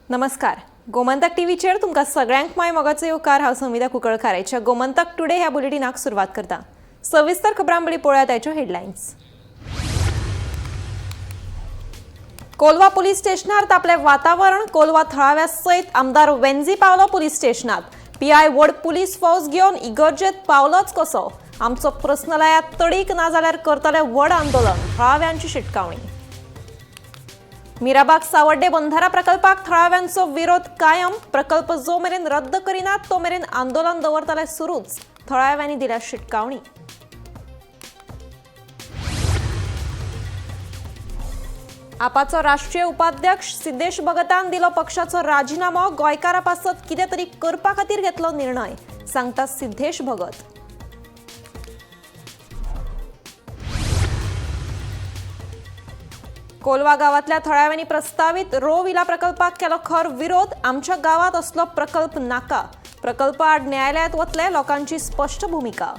नमस्कार, गोमंतक टीव्हीचेर तुमकां सगळ्यांक माय मोगाचो येवकार. हांव संविधा कुंकळकाराच्या गोमंतक टुडे ह्या बुलेटिनाक सुरवात करता. सविस्तर खबरांबळी पळोवया ताच्यो हेडलायन्स. कोलवा पुलीस स्टेशनार तापलें वातावरण. कोलवा थळाव्या सयत आमदार वेन्झी पावलो पुलीस स्टेशनात. पीआय व्हड पुलीस फौज घेवन इगर्जेत पावलोच कसो? आमचो प्रस्न लायात तडीक, ना जाल्यार करतले व्हड आंदोलन, थळाव्यांची शिटकावणी. मिराबाग सावड्डे बंधारा प्रकल्पाक थळाव्यांचो विरोध कायम. प्रकल्प जो मेरेन रद्द करिनात तो मेरेन आंदोलन दवरतले सुरूच, थळाव्यांनी दिल्या शिटकावणी. आपाचो राष्ट्रीय उपाध्यक्ष सिद्धेश भगतान दिलो पक्षाचो राजीनामो. गोंयकारा पासत कितें तरी करपा खातीर घेतलो निर्णय, सांगता सिद्धेश भगत. कोलवा गावातल्या थळाव्यांनी प्रस्तावित रो विला प्रकल्पाक केलो खर विरोध. आमच्या गावात असलो प्रकल्प नाका, प्रकल्प आड न्यायालयात वतले, लोकांची स्पष्ट भूमिका.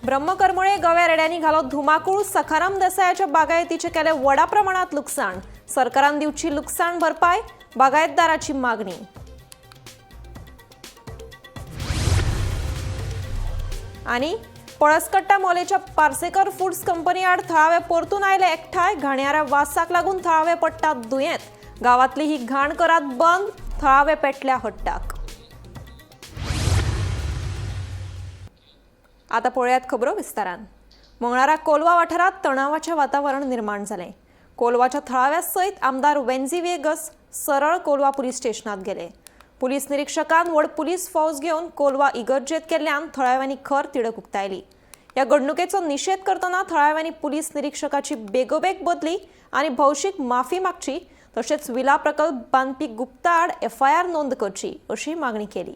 ब्रह्मकरमुळे गव्या रेड्यांनी घालो धुमाकूळ. सखाराम देसायाच्या बागायतीचे केले व्हडा प्रमाणात लुकसाण. सरकारान दिवची लुकसाण भरपाय, बागायतदाराची मागणी. आनी पळसकट्टा मोलेच्या पार्सेकर फूड्स कंपनी आड थळावे परतून आयले एकठांय. घाणयाऱ्या वासाक लागून थळावे पडटात दुयेंत. गांवांतली ही घाण करात बंद, थळावे पेटल्या हट्टाक. आता पळयात खबरो विस्तारान. मंगळारा कोलवा वाठारात तणावाचें वातावरण निर्माण जालें. कोलवाच्या थळाव्या सयत आमदार वेन्झी वेगस सरळ कोलवा पुलीस स्टेशनात गेले. पुलीस निरीक्षकान व्हड पुलीस फौज घेवन कोलवा इगर्जेत केल्ल्यान थळाव्यांनी खर तिडक उक्तायली. ह्या घडणुकेचो निशेध करतना थळाव्यांनी पुलीस निरीक्षकाची बेगोबेग बदली आनी भौशीक माफी मागची, तशेंच विला प्रकल्प बांदपी गुप्ता आड एफआयआर नोंद करची अशी मागणी केली.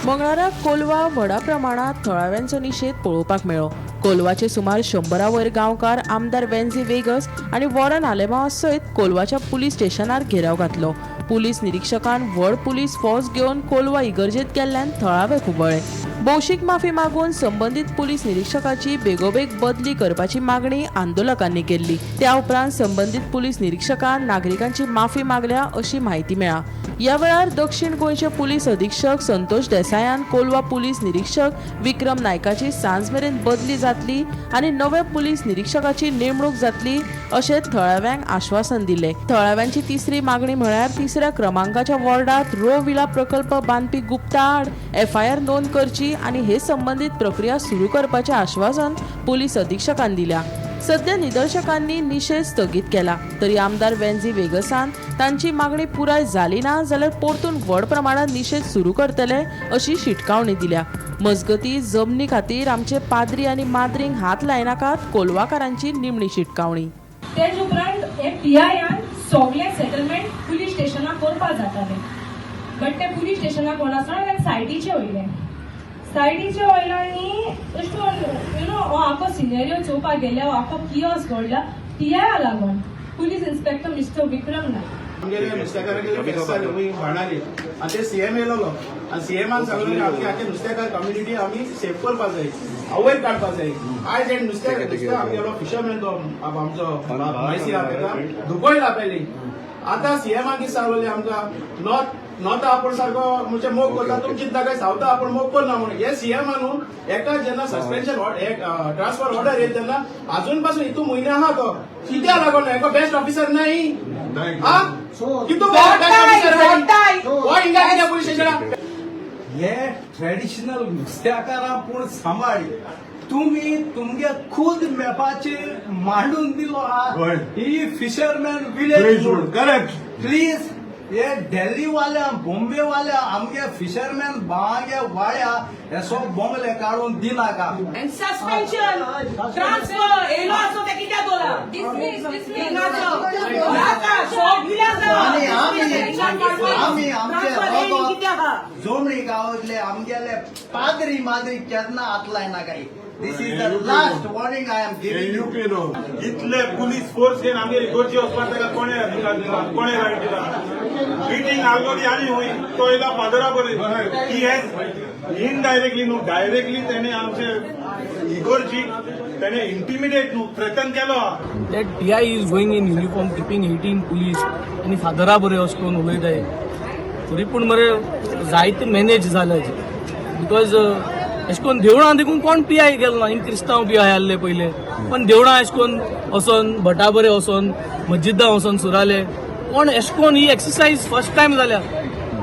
मंगळारा कोलवा व्हडा प्रमाणात थळाव्यांचो निशेध पळोवपाक मेळ्ळो. कोलवाचे सुमार 100 वयर गांवकार आमदार वेन्झी वेगस आनी वॉरन आलेमांव सयत कोलवाच्या पुलीस स्टेशनार घेराव घातलो. पुलीस निरीक्षकान व्हड पुलीस फौज घेवन कोलवा इगर्जेत गेल्ल्यान थळावे खुबळ्ळे. भौशीक माफी मागून संबंदीत पुलीस निरीक्षकाची बेगोबेग बदली करपाची मागणी आंदोलकांनी केल्ली. त्या उपरांत संबंदीत पुलीस निरीक्षकान नागरिकांची माफी मागल्या अशी म्हायती मेळ्ळा. ह्या वेळार दक्षिण गोंयचे पुलीस अधीक्षक संतोष देसायान कोलवा पुलीस निरीक्षक विक्रम नायकाची सांज मेरेन बदली जातली आनी नव्या पुलीस निरीक्षकाची नेमणूक जातली अशें थळाव्यांक आश्वासन दिलें. थळाव्यांची तिसरी मागणी म्हळ्यार तिसऱ्या क्रमांकाच्या वॉर्डात रो विला प्रकल्प बांदपी गुप्ता आड एफआयआर नोंद करची आनी हे संबंदीत प्रक्रिया सुरू करपाचें आश्वासन पुलीस अधीक्षकान दिल्या. सध्या निदर्शकांनी निशेध स्थगीत केला तरी आमदार वेन्झी वेगसान तांची मागणी पुराय जाली ना जाल्यार परतून व्हड प्रमाणात निशेध सुरू करतले अशी शिटकावणी दिल्या. मजगती जमनी खातीर आमचे पाद्री आनी माद्रींक हात लायनाकात, कोलवाकारांची निमणी शिटकावणी. तेज उपरांत हे पीआयआन सगळे सेटलमेंट पुलीस स्टेशनाक करपाक जाताले, बट ते पुलीस स्टेशनाक कोण आसना जाल्यार सायडीचे वयले, सायडीचे वयलो आनी अशें करून you know हो आखो सिनेरियो चोवपाक गेल्या, हो आखो कियोस घडला पीआयआ लागून, police inspector mister Vikram Naik. आमगेले नुस्तेकारांगेले फेस्त जालें बाणाली आनी ते सीएम येयलेलो आनी सीएमान सांगलें आमची आख्खे नुस्तेकार कम्युनिटी आमी सेफ करपा जाय, वयर काडपा जाय. आयज हे नुस्तें आमगेलो फिशरमॅन तो आमचो म्हायसी ताका दुखयला पयलीं. आतां सीएमान कितें सांगलेलें आमकां, नॉर्थ आपूण सारको म्हणजे मोग करता, तुमी चिंता काय सावथा आपूण मोग करना म्हणून. हे सीएमान एका जेन्ना सस्पेन्शन ट्रान्सफर ऑर्डर येयल तेन्ना अजून पासून हितू म्हयने आहा तो कित्याक लागून हेका बेस्ट ऑफिसर नाही? कितू बेस्ट ऑफिसर हो हिंगा कित्याक पुलीस स्टेशनाक? हे ट्रेडिशनल नुस्त्याकारां पूण सांबाळ तुमी तुमगे खुद मॅपाचेर मांडून दिलो आहा ही फिशरमॅन विलेज. करेक्ट. प्लीज हे दिल्लीवाल्या बॉम्बेवाल्या आमगे फिशरमॅन बांगे वाड्या हे सो बोंगले काडून दिनाका. सस्पेन्शन, ट्रान्सफर येयलो आसो ते कित्याक दोला आणि आमी आमी आमचे रगत जोमणी गांवांतले आमगेले पाद्री माद्री केन्ना हात लायना काय. This is the last warning I am giving you. इतले पुलीस फोर्स घेवन आमगेर इगोर्जी वचपाक ताका कोणे अधिकार दिला, कोणे रायट दिला? मिटींग आल्गोरी आनी हुंय तो येयला फादरा बरें. ही हॅज इनडायरेक्टली न्हू, डायरेक्टली तेणे आमचे इगोर्जीक तेणे इंटिमिडेट न्हू, थ्रेटन केलो. That PI is going in uniform, keeping 18 police आनी फादरा बरे अशें करून उलयताय. तरी पूण मरे जायते मॅनेज जाले, because अशें करून देवळां देखून कोण पी I गेलो ना. हिंग क्रिस्तांव पी I आहले पयले, पण देवळां अशें करून वचोन, भटा बरे वचोन, मस्जिदां वचोन सुराले कोण अशें करून. ही एक्सरसायज फर्स्ट टायम जाल्या.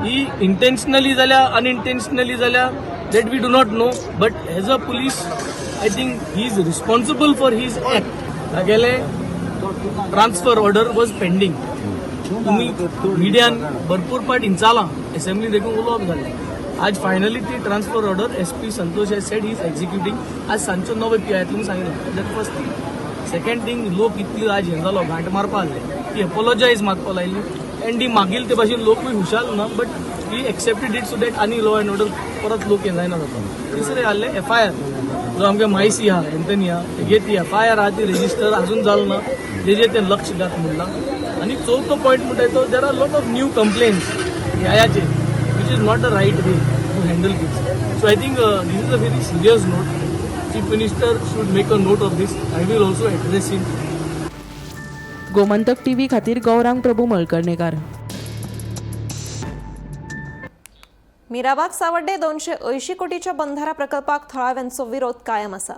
ही इंटेन्शनली जाल्या, अनइंटेन्शनली जाल्या, that we do not know, but as a police I think he is responsible for his act. तागेले ट्रान्सफर ऑर्डर वॉज पेंडींग. तुम्ही मिडियान भरपूर पाट हिंचालां, एसेंब्ली देखून उलोवप जालें. आज फायनली ती transfer order SP Santosh has said is executing. आज सांजचो 9 पी I तुमी सांगितलं. That first thing. Second thing, लोक इतली आज हें जालो, घांट मारपा आसले, ती एपोलोजायज मागपा लायली एंड ती मागील ते भाशेन लोकूय हुशार ना, but he accepted it so that आनी लॉ एंड ऑर्डर परत लोक हें जायना जाता. तिसरें आहलें एफ I R, जो आमगे मायसी आहा, एंथनी आहा, तेगे ती एफ I R आहा, ती रेजिस्टर अजून जाल ना, तेजेर तें लक्ष घात म्हणलां. आनी चवथो पॉयंट म्हणटा तो there are lot of new complaints न्यायाचेर, which is not the right way to handle this. So I think this is a very serious note. Chief Minister should make a note of this. I will also address him. Gomantak TV खातीर गौरांग प्रभू मळकर्णेकार. मिराबाग सावड्डे 280 कोटीच्या बंधारा प्रकल्पाक थळाव्यांचो विरोध कायम आसा.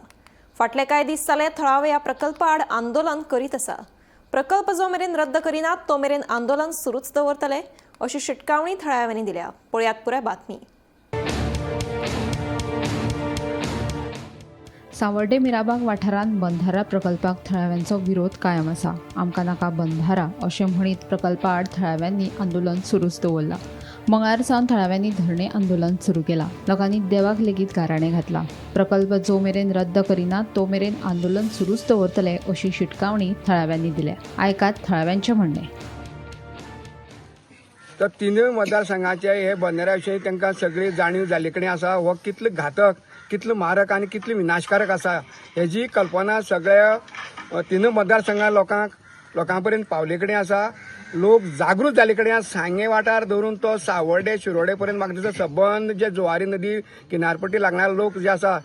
फाटले कांय दीस जाले थळावे ह्या प्रकल्पा आड आंदोलन करीत आसा. प्रकल्प जो मेरेन रद्द करिनात तो मेरेन आंदोलन सुरूच दवरतले अशी शिटकावणी थळाव्यांनी दिल्या. पळयात पुराय बातमी. सावर्डे मिराबाग वाठारांत बंधारा प्रकल्पाक थळाव्यांचो विरोध कायम आसा. आमकां नाका बंधारा अशें म्हणीत प्रकल्पा आड थळाव्यांनी आंदोलन सुरूच दवरलां. मंगळार सावन थळाव्यांनी धरणे आंदोलन सुरू केलां. लोकांनी देवाक लेगीत गाराणें घातलां. प्रकल्प जो मेरेन रद्द करिना तो मेरेन आंदोलन सुरूच दवरतले अशी शिटकावणी थळाव्यांनी दिल्या. आयकात थळाव्यांचें म्हणणें. तर तिनूय मतदारसंघाचे हे बंदरा विशयी तांकां सगळी जाणीव जाल्ले कडेन आसा. हो कितलो घातक, कितलो मारक आनी कितलो विनाशकारक आसा हेजी कल्पना सगळ्या तिनूय मतदारसंघा लोकां पर्यंत पावले कडेन आसा. लोक जागृत जाल्ले कडेन आसा. सांगें वाठार धरून तो सावर्डे शिरोडे पर्यंत म्हाका दिसता सबंद जे जुवारी नदी किनारपट्टी लागणारे लोक जे आसा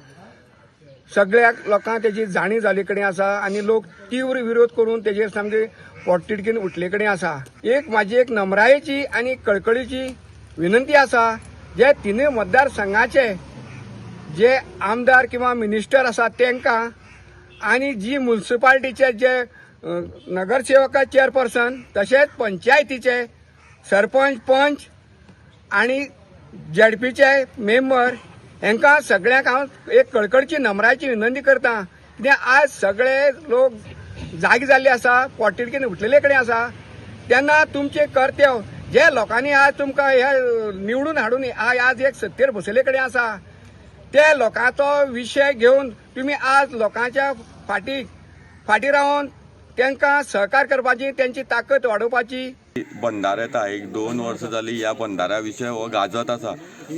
सगळ्या लोकांक तेजी जाणीव जाल्ले कडेन आसा आनी लोक तीव्र विरोध करून तेजेर सामके पोटतिडकीन उठले कडेन आसा. एक म्हाजी एक नम्रायेची आनी कळकळीची विनंती आसा, जे तिनूय मतदारसंघाचे जे आमदार किंवा मिनिस्टर आसा तांकां आनी जी मुन्सिपाल्टीचे जे नगरसेवक, चेअरपर्सन, तशेंच पंचायतीचे सरपंच, पंच आनी झेडपीचे मेंबर हांकां सगळ्यांक हांव एक कळकळची नम्रायेची विनंती करता. कित्याक आज सगळे लोक जागे जाल्ले आसा, पोटतिडकीन उठलेले कडेन आसा. तेन्ना तुमचें कर्तव्य जे लोकांनी आज तुमकां हे निवडून हाडून आज एक सत्तेर बसयले कडेन आसा, ते लोकांचो विशय घेवन तुमी आज लोकांच्या फाटी फाटी रावन तांकां सहकार करपाची, तेंची ताकद वाडोवपाची. बंधारो येता, 1-2 वर्सां जाली ह्या बंधारा विशय हो गाजत आसा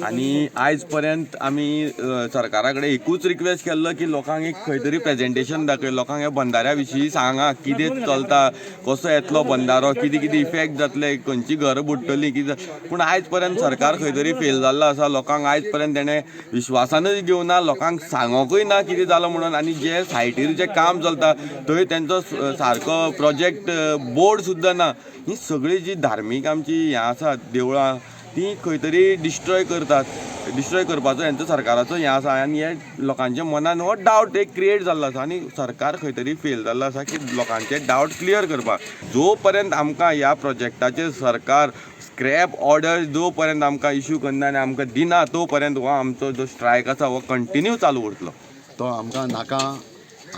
आनी आयज पर्यंत आमी सरकारा कडेन एकूच रिक्वेस्ट केल्लो की लोकांक एक खंय तरी प्रेजेंटेशन दाखय, लोकांक ह्या बंधाऱ्या विशीं सांगा कितें चलता, कसो येतलो बंधारो, कितें कितें इफेक्ट जातले, खंयची घरां बुडटलीं कितें. पूण आयज पर्यंत सरकार खंय तरी फेल जाल्लो आसा. लोकांक आयज पर्यंत तेणें विश्वासानूच घेवना, लोकांक सांगोकूय ना कितें जालो म्हणून. आनी जे सायटीर जें काम चलता थंय तेंचो सारको प्रोजेक्ट बोर्ड सुद्दां ना. ही सगळी जी धार्मीक आमची हें आसा देवळां ती खंय तरी डिस्ट्रॉय करतात, डिस्ट्रॉय करपाचो हेंचो सरकाराचो हें आसा. आनी हे लोकांच्या मनान हो डावट एक क्रिएट जाल्लो आसा आनी सरकार खंय तरी फेल जाल्लो आसा की लोकांचे डावट क्लियर करपाक. जो पर्यंत आमकां ह्या प्रोजेक्टाचेर सरकार स्क्रॅप ऑर्डर जो पर्यंत आमकां इशू करना आनी आमकां दिना तो पर्यंत हो आमचो जो स्ट्रायक आसा हो कंटिन्यू चालू उरतलो. तो आमकां नाका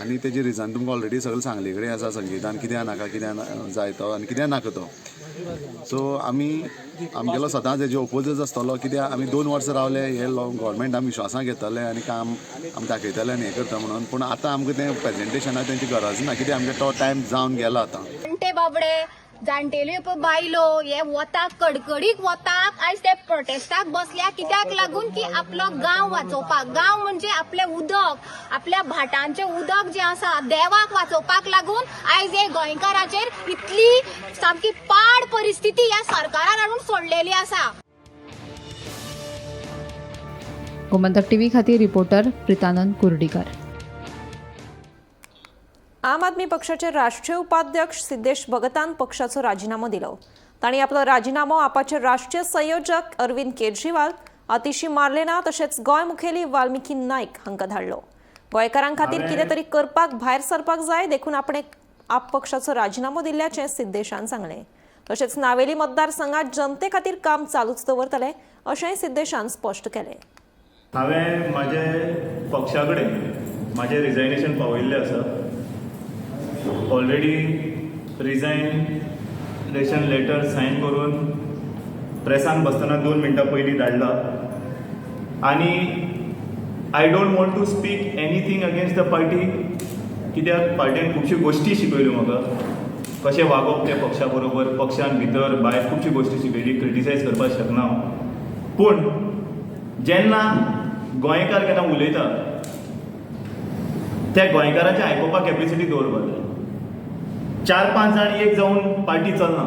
आनी तेजी रिजन तुमकां ऑलरेडी सगळें सांगले कडेन आसा संगीतान, कित्याक नाका, कित्याक जाय तो आनी कित्याक नाका तो. सो आमी आमगेलो सदांच हेजे ओपोजच आसतलो, कित्याक आमी 2 वर्सां रावले हे गव्हर्मेंट आमी विश्वासां घेतले आनी काम आमी दाखयतले आनी हें करता म्हणून. पूण आतां आमकां तें प्रेजेंटेशना तेंची गरज ना, कित्याक आमगे तो टायम जावन गेला आतां. जाणटे बाबडे, जाणटेल्यो पळय बायलो हे वताक कडकडीक वताक आयज ते प्रोटेस्टाक बसल्या. कित्याक लागून की आपलो गांव वाचोवपाक. गांव म्हणजे आपलें उदक, आपल्या भाटांचें उदक जें आसा देवाक वाचोवपाक लागून आयज हे गोंयकाराचेर इतली सामकी पाड परिस्थिती ह्या सरकारान हाडून सोडलेली आसा. गोमंतक टीव्ही खातीर रिपोर्टर प्रितानंद कुर्डीकर. आम आदमी पक्षाचे राष्ट्रीय उपाध्यक्ष सिद्धेश भगतान पक्षाचो राजिनामो दिलो. तांणी आपलो राजिनामो आपाचे राष्ट्रीय संयोजक अरविंद केजरीवाल, आतिशी मार्लेना तशेंच गोंय मुखेली वाल्मिकी नायक हांकां धाडलो. गोंयकारां खातीर कितें तरी करपाक भायर सरपाक जाय देखून आपणे आप पक्षाचो राजिनामो दिल्ल्याचें सिद्धेशान सांगलें. तशेंच नावेली मतदारसंघात जनते खातीर काम चालूच दवरतले अशेंय सिद्धेशान स्पश्ट केलें. हांवें म्हाजे पक्षा कडेन म्हाजें रिजायनेशन पावयिल्लें आसा. ऑलरेडी रिजायनेशन लेटर सायन करून प्रेसान बसतना 2 मिनटां पयलीं धाडला. आनी I don't want to speak anything against the party, कित्याक पार्टीन खुबश्यो गोश्टी शिकयल्यो म्हाका, कशें वागप तें पक्षा बरोबर, पक्षान भितर भायर खुबश्यो गोश्टी शिकयली, क्रिटिसायज करपाक शकना हांव. पूण जेन्ना गोंयकार केन्ना उलयता त्या गोंयकाराचें आयकुपाक कॅपेसिटी दवरपाक जाय. 4-5 जाण एक जावन पार्टी चलना.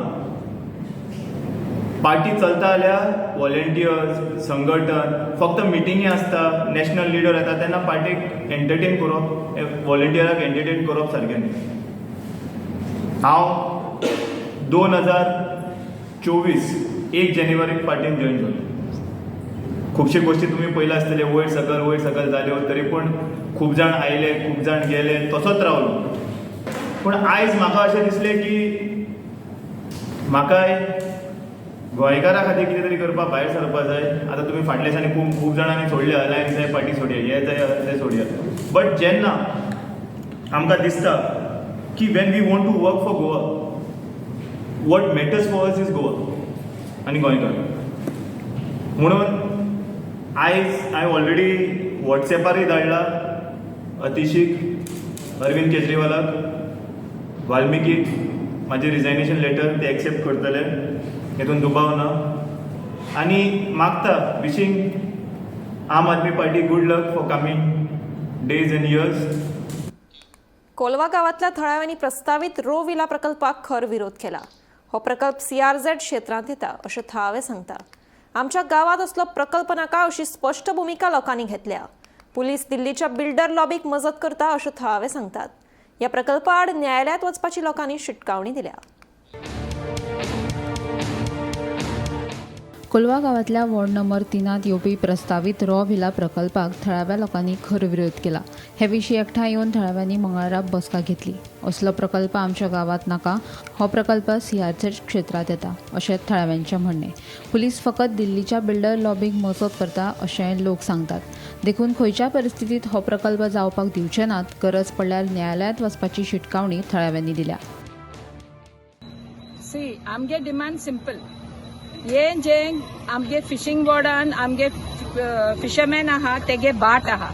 पार्टी चलता जाल्यार वॉलेंटियर्स, संघटन, फक्त मिटिंगी आसता, नॅशनल लिडर येता तेन्ना पार्टीक एंटरटेन करप, वॉलेंटियराक एंटरटेन करप सारकें न्ही. हांव 2024 1 जानेवारीक पार्टीन जॉयन जालो. खुबश्यो गोश्टी तुमी पळयला आसतले, वयर सकल जाल्यो, तरी पूण खूब जाण आयले, खूब जाण गेले, तसोच रावलो. पूण आयज म्हाका अशें दिसलें की म्हाकाय गोंयकारां खातीर कितें तरी करपाक भायर सरपाक जाय. आतां तुमी फाटल्या दिसांनी खूब जाणांनी सोडले, अलायन्स जाय, पार्टी सोडया, हे जाय तें सोडया. बट जेन्ना आमकां दिसता की when we want to work for Goa, what matters for us is Goa आनी गोंयकार. म्हणून आयज हांवें ऑलरेडी वॉट्सॅपारय धाडला अतिशीक, अरविंद केजरीवालाक, वाल्मिकीक म्हाजें रिजायनेशन लेटर, ते एक्सेप्ट करतले हेतून दुबाव ना. आनी मागता wishing Aam Aadmi Party good luck for coming days and years. Colva गावातल्या थळाव्यांनी प्रस्तावित रो विला प्रकल्पाक खर विरोध केला. हो प्रकल्प सीआरझेड क्षेत्रांत येता अशें थळावे सांगता. आमच्या गावात असलो प्रकल्प नाका अशी स्पश्ट भुमिका लोकांनी घेतल्या. पुलीस दिल्लीच्या बिल्डर लॉबीक मजत करता अशें थळावे सांगतात. ह्या प्रकल्पा आड न्यायालयात वचपाची लोकांनी शिटकावणी दिल्या. कोलवा गांवांतल्या वॉर्ड नंबर 3 येवपी प्रस्तावीत रॉ व्हिला प्रकल्पाक थळाव्या लोकांनी खर विरोध केला. हे विशीं एकठांय येवन थळाव्यांनी मंगळारा बसका घेतली. असलो प्रकल्प आमच्या गांवांत नाका, हो प्रकल्प सीआरझेड क्षेत्रांत येता अशें थळाव्यांचें म्हणणें. पुलीस फकत दिल्लीच्या बिल्डर लॉबीक मजत करता अशें लोक सांगतात. देखून खंयच्या परिस्थितींत हो प्रकल्प जावपाक दिवचे नात. गरज पडल्यार न्यायालयांत वचपाची शिटकावणी थळाव्यांनी दिल्या. सी, आमगे डिमांड सिंपल. हे जे आमगे फिशींग बोर्डान आमगे फिशरमॅन आहा तेगे बाट आहा,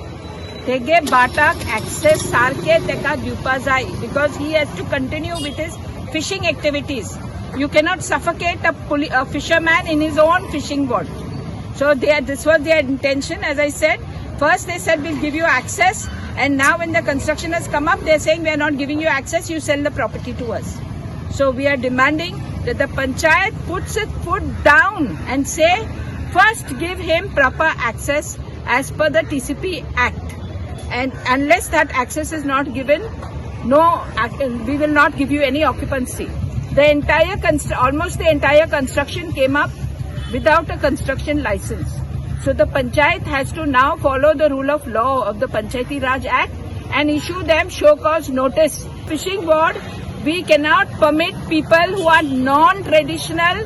तेगे बाटाक एक्सेस सारके तेका दिवपा जाय, because he has to continue with his fishing activities. You cannot suffocate a fisherman in his own fishing board. So this was their intention. As I said, first they said we'll give you access, and now when the construction has come up, they're saying we are not giving you access, you sell the property to us. So we are demanding that the panchayat puts its foot down and say, first give him proper access as per the TCP Act. And unless that access is not given, no, we will not give you any occupancy. The entire, almost the entire construction came up without a construction license. So the panchayat has to now follow the rule of law of the Panchayati Raj Act and issue them show cause notice. Fishing board, we cannot permit people who are non-traditional,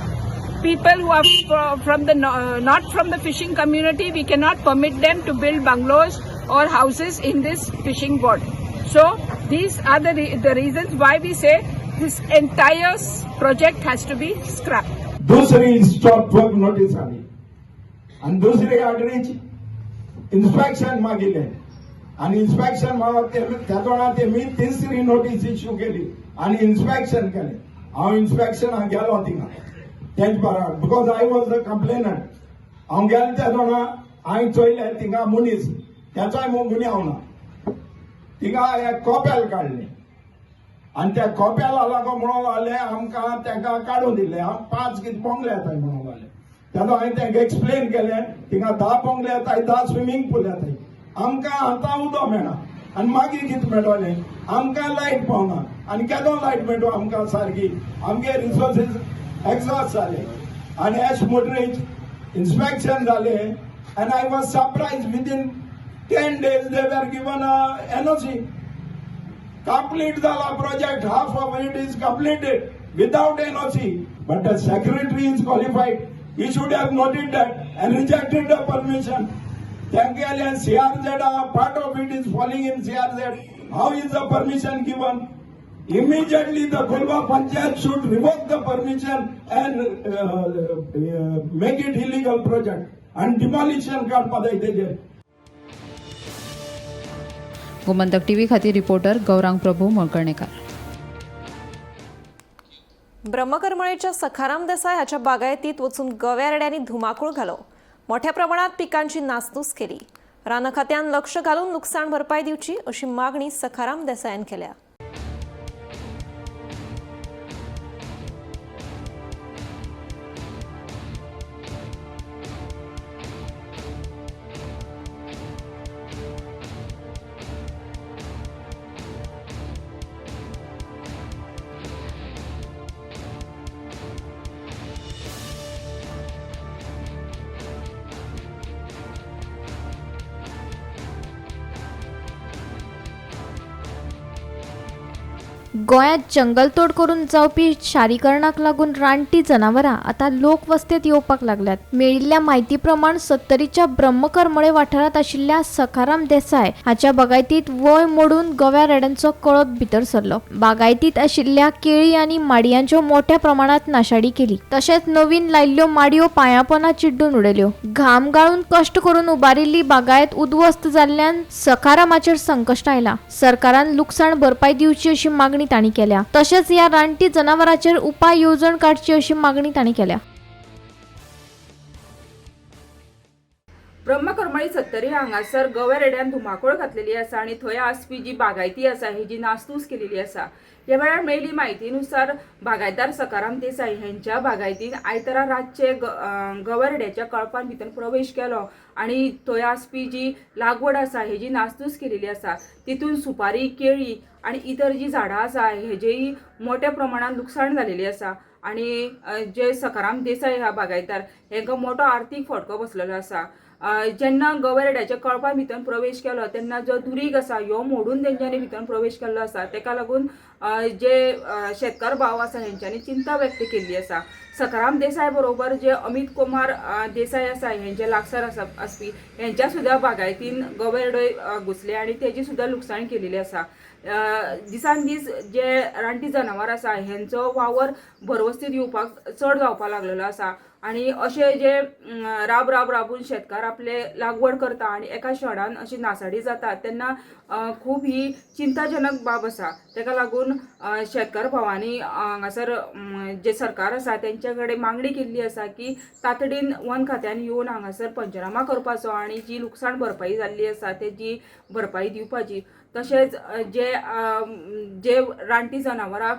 people who are from the not from the fishing community, we cannot permit them to build bungalows or houses in this fishing board. So these are the reasons why we say This entire project has to be scrapped. दुसरी stop work notice आली आनी दुसरी ऑर्डरीच inspection मागिल्लें आनी inspection मागप त्या तोंडार तेमी तिसरी notice issue केली आनी इन्स्पेक्शन केलें. हांव इन्स्पेक्शनाक गेलो थिंगा तेंच बराबर because I was the complainant. हांव गेलो त्या तोंडा हांवें चोयलें थिंगा मनीस तेचोय म्हूण गुन्यांव ना. थिंगा एक कोपेल काडलें आनी त्या कोपेला लागो म्हणून लागले आमकां तांकां काडून दिलें. हांव 5 कितें बोंगले येताय म्हणून लागले. तेन्ना हांवें तांकां एक्सप्लेन केलें थिंगा 10 बोंगले येताय 10 स्विमींग पूल येताय. आमकां आतां उदक मेळना आनी मागीर कितें मेळटलें? आमकां लायट पावना आनी केदो लायट मेळटलो आमकां सारकी? आमगे रिसोर्सीस एक्झॉस्ट जाले आनी एश मोटरीच इन्स्पेक्शन जालें आनी I was surprise within 10 days they were given NOC. Complete जाला project, half of it is completed without NOC. But the secretary is qualified. He should have noted that and rejected the permission. Thank you. CRZ, part of it is falling in CRZ. How is the permission given? Immediately the Colva Panchayat should revoke the permission and make it illegal project and demolition काडपा जाय तेजेर. Gomantak TV खातीर reporter Gaurang Prabhu Malkarnekar. ब्रह्मकरमळेच्या Sakharam Desai हाच्या बागायतीत वचून गव्या रेड्यांनी धुमाकूळ घालो. मोठ्या प्रमाणात पिकांची नासधूस केली. रान खात्यान लक्ष घालून नुकसाण भरपाय दिवची अशी मागणी सखाराम देसायान केल्या. गोंयांत जंगलतोड करून जावपी शारीकरणाक लागून रानटी जनावरां आतां लोकवस्तेंत येवपाक लागल्यात. मेळिल्ल्या म्हायती प्रमाण सत्तरीच्या ब्रह्मकरमळे वाठारांत आशिल्ल्या सखाराम देसाय हाच्या बागायतींत वंय मोडून गव्या रेड्यांचो कळप भितर सरलो. बागायतींत आशिल्ल्या केळी आनी माडयांच्यो मोठ्या प्रमाणांत नाशाडी केली. तशेंच नवीन लायिल्ल्यो माडयो पांयापोना चिड्डून उडयल्यो. घाम गाळून कश्ट करून उबारिल्ली बागायत उद्ध्वस्त जाल्ल्यान सखारामाचेर संकश्ट आयला. सरकारान लुकसाण भरपाय दिवची अशी मागणी तांणी केल्या. तशेंच ह्या रानटी जनावरांचेर उपाय येवजण काडची अशी मागणी तांणी केल्या. ब्रह्मकरमळी सत्तरी हांगासर गव्या रेड्यान धुमाकूळ घातलेली आसा आनी थंय आसपी जी बागायती आसा ही जी नासधूस केलेली आसा. ह्या वेळार मेळिल्ली म्हायतीनुसार बागायतदार सखाराम देसाय हेंच्या बागायतीन आयतारा रातचे गव्या रेड्याच्या कळपान भितर प्रवेश केलो आनी थंय आसपी जी लागवड आसा हेजी नासधूस केलेली आसा. तितून सुपारी, केळी आनी इतर जी झाडां आसा हेजेय मोठ्या प्रमाणान लुकसाण जालेली आसा आनी जे सखाराम देसाय ह्या बागायतदार हेंकां मोठो आर्थीक फटको बसलेलो आसा. जेन्ना गव्या रेड्याच्या कळपान भितर प्रवेश केलो तेन्ना जो दुरीग आसा ह्यो मोडून तेंच्यांनी भितर प्रवेश केल्लो आसा. तेका लागून जे शेतकार भाव आसा हेंच्यांनी चिंता व्यक्त केल्ली आसा. सखाराम देसाय बरोबर जे अमित कुमार देसाय आसा हेंचे लागसार आसा आसपी हेंच्या सुद्दां बागायतीन गवे रेडे घुसले आनी तेजी सुद्दां लुकसाण केलेली आसा. दिसान दीस जे रानटी जनावर आसा हेंचो वावर भरवस्तीत येवपाक चड जावपाक लागलेलो आसा आनी अशे जे राब राब राबून शेतकार आपले लागवड करता आनी एका क्षणान अशी नासाडी जाता तेन्ना खूब ही चिंताजनक बाब आसा. तेका लागून शेतकार भावांनी हांगासर जे सरकार आसा तेंच्या कडेन मागणी केल्ली आसा की तातडीन वन खात्यान येवन हांगासर पंचनामा करपाचो आनी जी लुकसाण भरपाई जाल्ली आसा तेजी भरपाई दिवपाची. तशेंच जे जे रानटी जनावरां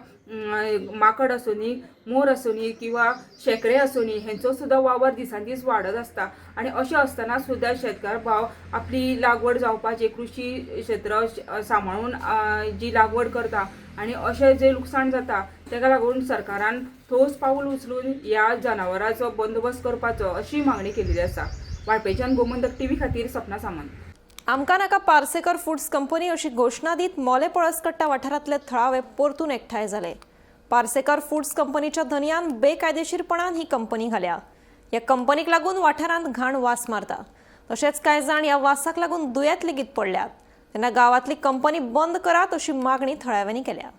माकड आसूनी, मोर आसूनी किंवा शेंकडे आसूनी हेंचो सुद्दां वावर दिसान दीस वाडत आसता आनी अशें आसतना सुद्दां शेतकार भाव आपली लागवड जावपाची कृशी क्षेत्र सांबाळून जी लागवड करता आनी अशें जे लुकसाण जाता तेका लागून सरकारान ठोस पावल उचलून ह्या जनावरांचो बंदोबस्त करपाचो अशी मागणी केलेली आसा. वाळपयच्यान गोमंतक टीव्ही खातीर सपना सामंत. आमकां नाका पार्सेकर फूड्स कंपनी अशी घोशणा दीत मोले पळसकट्टा वाठारांतले थळावे परतून एकठांय जाले. पार्सेकर फूड्स कंपनीच्या धनयान बेकायदेशीरपणान ही कंपनी घाल्या. ह्या कंपनीक लागून वाठारांत घाण वास मारता. तशेंच कांय जाण ह्या वासाक लागून दुयेंत लेगीत पडल्यात. तेन्ना गांवांतली कंपनी बंद करात अशी मागणी थळाव्यांनी केल्या.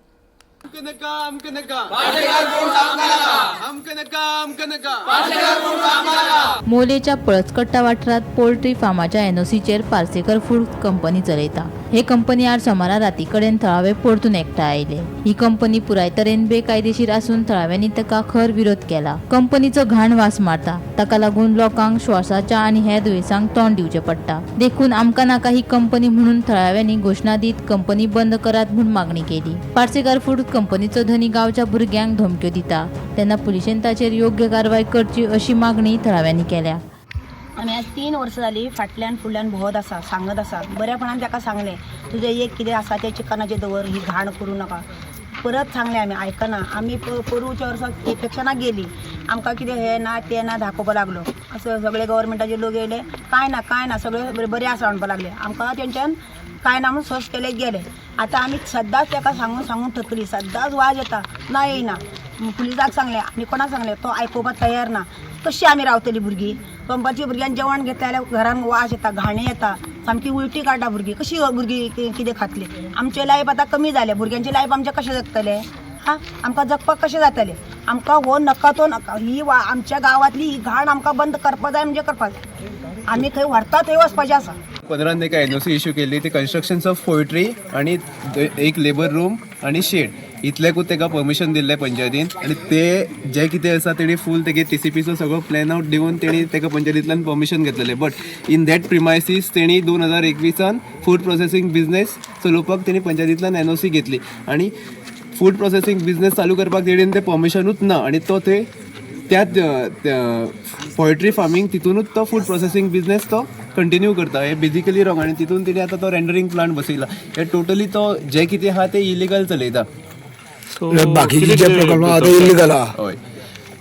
मोलेच्या पळसकट्टा वाठारांत पोल्ट्री फार्माच्या एनओसीचेर पार्सेकर फूड कंपनी चलयता. हे कंपनी आड सोमारा राती कडेन थळावे परतून एकठांय आयले. ही कंपनी पुराय तरेन बेकायदेशीर आसून थळाव्यांनी ताका खर विरोध केला. कंपनीचो घाण वास मारता, ताका लागून लोकांक श्वासाच्या आनी हेर दुयेंसांक तोंड दिवचें पडटा. देखून आमकां नाका ही कंपनी म्हणून थळाव्यांनी घोशणा दीत कंपनी बंद करात म्हूण मागणी केली. पार्सेकर फूड कंपनीचो धनी गांवच्या भुरग्यांक धमक्यो दिता तेन्ना पुलिशेन ताचेर योग्य कारवाय करची अशी मागणी थळाव्यांनी केल्या. आमी आज 3 वर्सां जाली फाटल्यान फुडल्यान भोंवत आसा, सांगत आसा. बऱ्यापणान ताका सांगलें तुजें एक कितें आसा तें चिकनाचें दवर, ही घाण करूं नाका. परत सांगलें आमी, आयकना. आमी पोरूच्या वर्सा इलेक्शनाक गेली, आमकां कितें हें ना तें ना दाखोवपाक लागलो. असो सगळे गव्हर्मेंटाचे लोक येयले, कांय ना कांय ना, सगळे बरें आसा म्हणपाक लागले. आमकां तेंच्यान कांय ना म्हणून सहज केले गेले. आतां आमी सद्दांच ताका सांगून सांगून थकली, सद्दांच वाज येता, ना येयना. पुलिसाक सांगलें आनी कोणाक सांगलें, तो आयकुपाक तयार ना. कशी आमी रावतली भुरगीं? पंपाची भुरग्यांक जेवण घेतलें जाल्यार घरान वास येता, घाणी येता, सामकी उलटी काडटा भुरगीं. कशी भुरगीं कितें खातली? आमचें लायफ आतां कमी जालें, भुरग्यांचें लायफ आमचें कशें जगतलें? हा, आमकां जगपाक कशें जातलें? आमकां हो नका तो नका, ही आमच्या गांवांतली ही घाण आमकां बंद करपा जाय, म्हणजे करपा जाय. आमी खंय व्हरता थंय वचपाचें आसा. 15 एका एनओसी इश्यू केल्ली ती कन्स्ट्रक्शन्स ऑफ पोयट्री आनी एक लेबर रूम आनी शेड इतल्याकूच ताका परमिशन दिल्लें पंचायतीन. आनी ते जे कितें आसा तेणी फूल तेगे टीसीपीचो सगळो प्लॅन आवट दिवन तेणी ताका पंचायतींतल्यान परमिशन घेतलेलें. बट इन that premises तेणी 2021 फूड प्रोसेसींग बिजनेस चलोवपाक तेणी पंचायतींतल्यान एनओसी घेतली आनी फूड प्रोसेसींग बिजनेस चालू करपाक तेणेन तें परमिशनूच ना आनी तो थंय त्या पोयट्री फार्मींग तितूनच तो फूड प्रोसेसींग बिजनेस तो कंटिन्यू करता. हे बेजिकली रॉंग. आनी तितून तेणी आतां तो रेंडरींग प्लांट बसयला. हे टोटली तो जे कितें आहा ते इलिगल चलयता. बाकीचे जे प्रकल्प आहा ते इलिगल आहा. हय,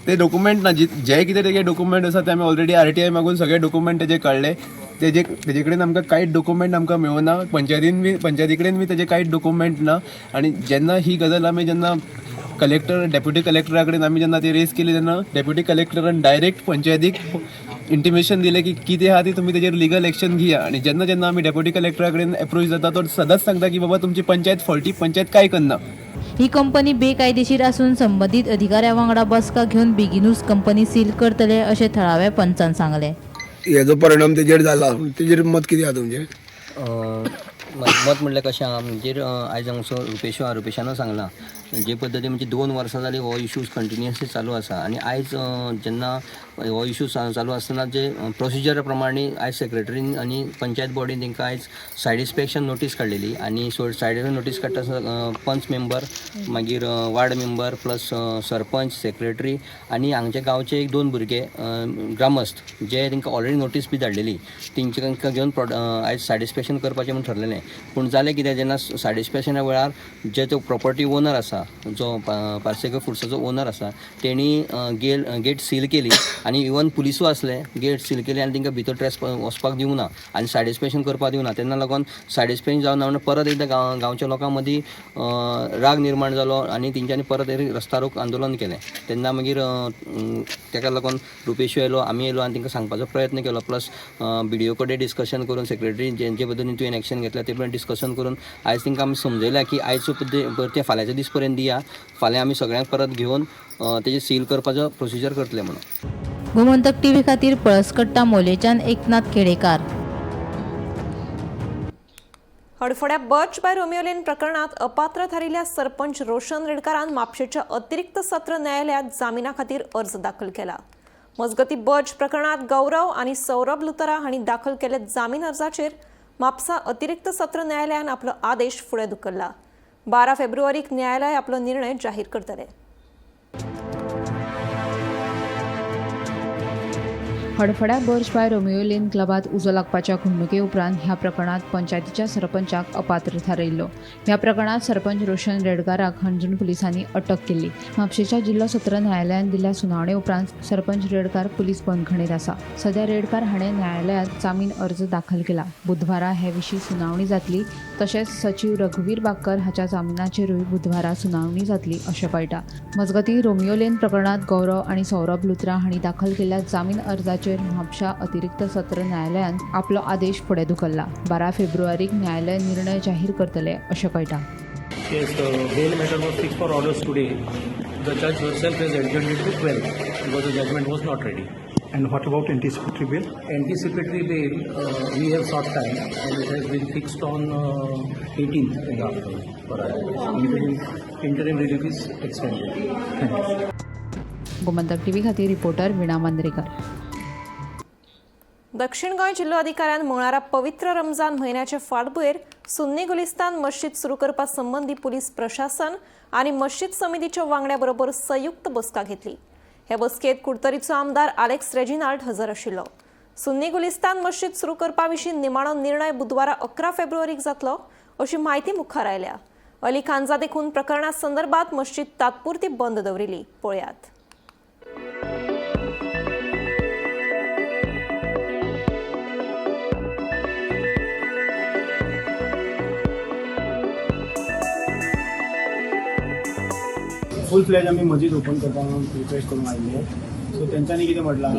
ते डॉक्युमेंट ना, जे कितें तेगे डॉक्युमेंट आसा ते आमी ऑलरेडी आरटीआय मागून सगळे डॉक्युमेंट तेजे काडले. तेजे कडेन आमकां कांयच डॉक्युमेंट आमकां मेळना. पंचायतीन बी पंचायती कडेन बी तेजे कांयच डॉक्युमेंट ना. आनी जेन्ना ही गजाल आमी जेन्ना कलेक्टर डेप्युटी कलेक्टरा कडेन आमी जेन्ना ती रेस केली तेन्ना डेप्युटी कलेक्टरान डायरेक्ट पंचायतीक इंटिमेशन दिलें की कितें आहा ती तुमी तेजेर लिगल एक्शन घेया. आनी जेन्ना जेन्ना आमी डेप्युटी कलेक्टरा कडेन एप्रोच जाता तो सदांच सांगता की बाबा तुमची पंचायत फॉल्टी, पंचायत कांय करना. ही कंपनी बेकायदेशीर आसून संबंदीत अधिकाऱ्यां वांगडा बसका घेवन बेगीनूच कंपनी सील करतले अशें थळाव्या पंचान सांगलें. हेजो परिणाम तेजेर जाला, तेजेर मत कितें आहा तुमचें? मत म्हणल्यार कशें आहा म्हणजे आयज हांगसो रुपेश रुपेशान सांगलां जे पद्दतीन म्हणजे 2 वर्सां जालीं हो इशूज कंटिन्युअसली चालू आसा. आनी आयज जेन्ना हो इशू चालू आसतना जे प्रोसिजर प्रमाणे आयज सेक्रेटरीन आनी पंचायत बॉडीन तांकां आयज सायड इन्स्पेक्शन नोटीस काडलेली. आनी सायड नोटीस काडटा आसतना पंच मेंबर, मागीर ward member plus sarpanch, secretary आनी हांगचे गांवचे 1-2 भुरगे ग्रामस्थ जे तांकां ऑलरेडी नोटीस बी धाडलेली तेंचे तांकां घेवन आयज सायड इन्स्पेक्शन करपाचें म्हूण ठरलेलें. पूण जालें कितें, जेन्ना सायड इन्स्पेक्शना वेळार जे तो प्रॉपर्टी ओनर आसा, जो पार्सेकर फुड्साचो ओनर आसा, तेणी गेट सील केली आनी इवन पुलिसूय आसले, गेट सील केली आनी तांकां भितर ट्रेस वचपाक दिवंक ना आनी सायड इन्स्पेक्शन करपाक दिवंक ना. तेन्ना लागून सायड इन्स्पेक्शन जावन ना परत एकदां गांवच्या लोकां मदीं राग निर्माण जालो आनी तेंच्यांनी परत रस्ता रोक आंदोलन केलें. तेन्ना मागीर ताका लागून रुपेश येयलो, आमी येयलो आनी तांकां सांगपाचो प्रयत्न केलो. प्लस बीडीओ कडेन डिस्कशन करून सेक्रेटरी जे पद्दतीन तुवें एक्शन घेतलें ते पण डिस्कशन करून आयज तांकां आमी समजयल्या की आयज परते फाल्यांच्या दीस पर्यंत दिया, फाल्यां आमी सगळ्यांक परत घेवन तेजें सील करपाचो प्रोसिजर करतले म्हणून. गोमंतक टीव्ही खातीर पळसकट्टा मोलेच्यान Eknath Khedekar. हडफड्या Birch by Romeo Lane प्रकरणात अपात्र थारिल्ल्या सरपंच रोशन रेडकारान म्हापशेच्या अतिरिक्त सत्र न्यायालयात जामिना खातीर अर्ज दाखल केला. मजगती बर्च प्रकरणात गौरव आनी सौरभ लुतरा हांणी दाखल केल्ल्या जामीन अर्जाचेर म्हापसा अतिरिक्त सत्र न्यायालयान आपलो आदेश फुडें धुकल्ला. 12 फेब्रुवारीक न्यायालय आपलो निर्णय जाहीर करतले. हडफड्या बर्च बाय रोमियो लेन क्लबात उजो लागपाच्या घडणुके उपरांत ह्या प्रकरणात पंचायतीच्या सरपंचाक अपात्र थारयल्लो. ह्या प्रकरणात सरपंच रोशन रेडकाराक हणजूण पुलिसांनी अटक केल्ली. म्हापशेच्या जिल्लो सत्र न्यायालयान दिल्ल्या सुनावणे उपरांत सरपंच रेडकार पुलीस बंदखणीत आसा. सध्या रेडकार हाणें न्यायालयांत जामीन अर्ज दाखल केला. बुधवारा हे विशीं सुनावणी जातली. तशेंच सचीव रघुवीर बाक्कर हाच्या जामिनाचेरूय बुधवारा सुनावणी जातली अशें कळटा. मजगतीं रोमियो लेन प्रकरणात गौरव आनी सौरभ लुत्रा हांणी दाखल केल्ल्या जामीन अर्जाचेर म्हापशा अतिरिक्त सत्र न्यायालयान आपलो आदेश फुडें धुकल्ला. 12 फेब्रुवारीक न्यायालय निर्णय जाहीर करतले अशें कळटा. Yes, the bail matter was fixed for orders today. The judge herself has adjourned it to 12 because the judgment was not ready. And what about anticipatory bail? Anticipatory bail, we have sought time and it has been fixed on 18th in the afternoon for our interim relief is extended. Thank you. Gomantak TV खातीर reporter veena Mandrekar. दक्षिण गोंय जिल्लोधिकाऱ्यान मंगळारा पवित्र रमजान म्हयन्याचे फाटभुंयेर सुन्नी गुलिस्तान मस्जिद सुरू करपा संबंदी पुलीस प्रशासन आनी मस्जिद समितीच्या वांगड्या बरोबर संयुक्त बसका घेतली. हे बसकेत कुडतरीचो आमदार आलेक्स रेजिनाल्ड हजर आशिल्लो. सुन्नी गुलिस्तान मस्जिद सुरू करपा विशीं निमाणो निर्णय बुधवारा 11 फेब्रुवारीक जातलो अशी म्हायती मुखार आयल्या. अली खानजा देखून प्रकरणा संदर्भात मस्जिद तात्पुरती बंद दवरिल्ली. पळयात. फूल फ्लॅज आमी मस्जिद ओपन करता म्हणून रिक्वेस्ट करूंक आयिल्ले. सो तेंच्यांनी कितें म्हटलां,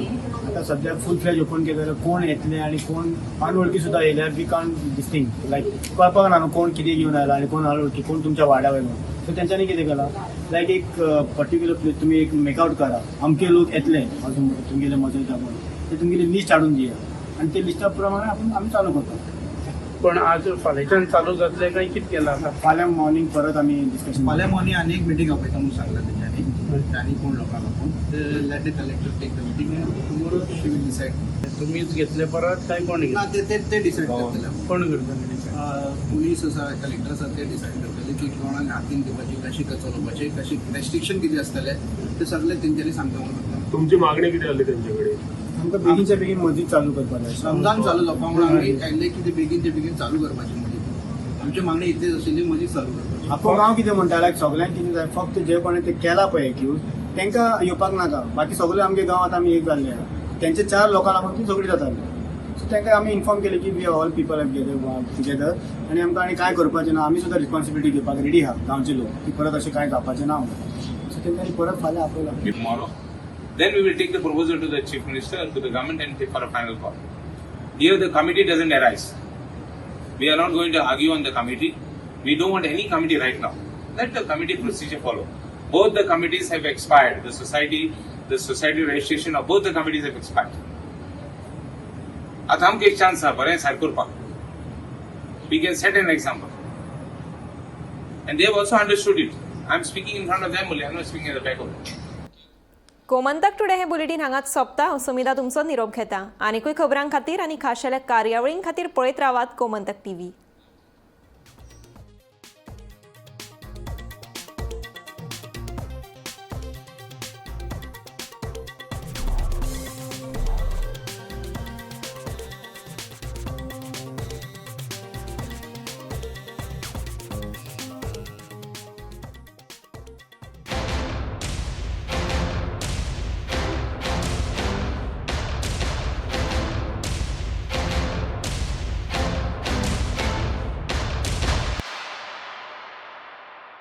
आतां सद्याक फूल फ्लॅज ओपन केलें जाल्यार कोण येतले आनी कोण अनवळखी सुद्दां येयल्यार we can't distinct, लायक कळपाक ना न्हू कोण कितें घेवन आयला आनी कोण अनवळखी, कोण तुमच्या वाड्या वयलो. सो तेंच्यांनी कितें केलां, लायक एक पर्टिक्युलर प्लेस तुमी एक मेकआवट करा, अमके लोक येतले अजून तुमगेले मस्जिदा म्हणून, ते तुमगेली लिस्ट हाडून दिया आनी ते लिस्टा प्रमाणे आपूण आमी चालू करता. पण आज फाल्यांच्यान चालू जातलें काय कितें केलां आतां? फाल्यां मॉर्निंग परत आमी डिस्कशन. फाल्यां मॉर्निंग आनी एक मिटींग आपयता म्हणून सांगलां तेंच्यांनी, आनी कोण लोकांक आपोवन. Let the collector take the meeting, tomorrow she will decide. तुमीच घेतले परत काय कोण? ना, ते ते डिसायड करतले. कोण करतले डिसायड? पुलीस आसा, कलेक्टर आसा, ते डिसायड करतले की कोणाक हातीन दिवपाची, कशी चलोवपाची, कशी रेस्ट्रिक्शन कितें आसतलें ते सगळें तेंच्यांनी सांगता म्हणून. तुमची मागणी कितें आसली तेंचे कडेन? आमकां बेगीनच्या बेगीन मस्जिद चालू करपाक जाय. रमजान चालू जावपा म्हणून आमी आयिल्ले की ते बेगीनच्या बेगीन चालू करपाची मस्जिद. आमची मागणी इतलीच आशिल्ली, मस्जिद चालू करपाची. आखो गांव कितें म्हणटा, लायक सगळ्यांक कितें जाय, फक्त जे कोणें ते केला पळय एक्यूज तांकां येवपाक नाका, बाकी सगळे आमगे गांवांत आमी एक जाल्ले आहा. तेंचे 4 लोकां लागून ती सगळी जाताली. सो तांकां आमी इन्फॉर्म केलें की we all people have together आनी आमकां आनी कांय करपाचें ना, आमी सुद्दां रिस्पॉन्सिबिलिटी घेवपाक रेडी आहा गांवचे लोक, की परत अशें कांय जावपाचें ना आमकां. सो तेंच्यांनी परत फाल्यां आपयलां. Tomorrow, then we will take the proposal to the Chief Minister and to the government and take for a final call. Here the committee doesn't arise. We are not going to argue on the committee. We don't want any committee right now. Let the committee procedure follow. Both the committees have expired. The society registration of both the committees have expired. आता आमकां एक chance आहा बरें सारकें करपाक. We can set an example. And they have also understood it. I am speaking in front of them only. I am not speaking at the back of them. Gomantak today हे bulletin हांगाच सोंपता. हांव सुमिता तुमचो निरोप घेता. आनीकूय खबरां खातीर आनी खाशेल्या कार्यावळीं खातीर पळयत रावात गोमंतक टीव्ही.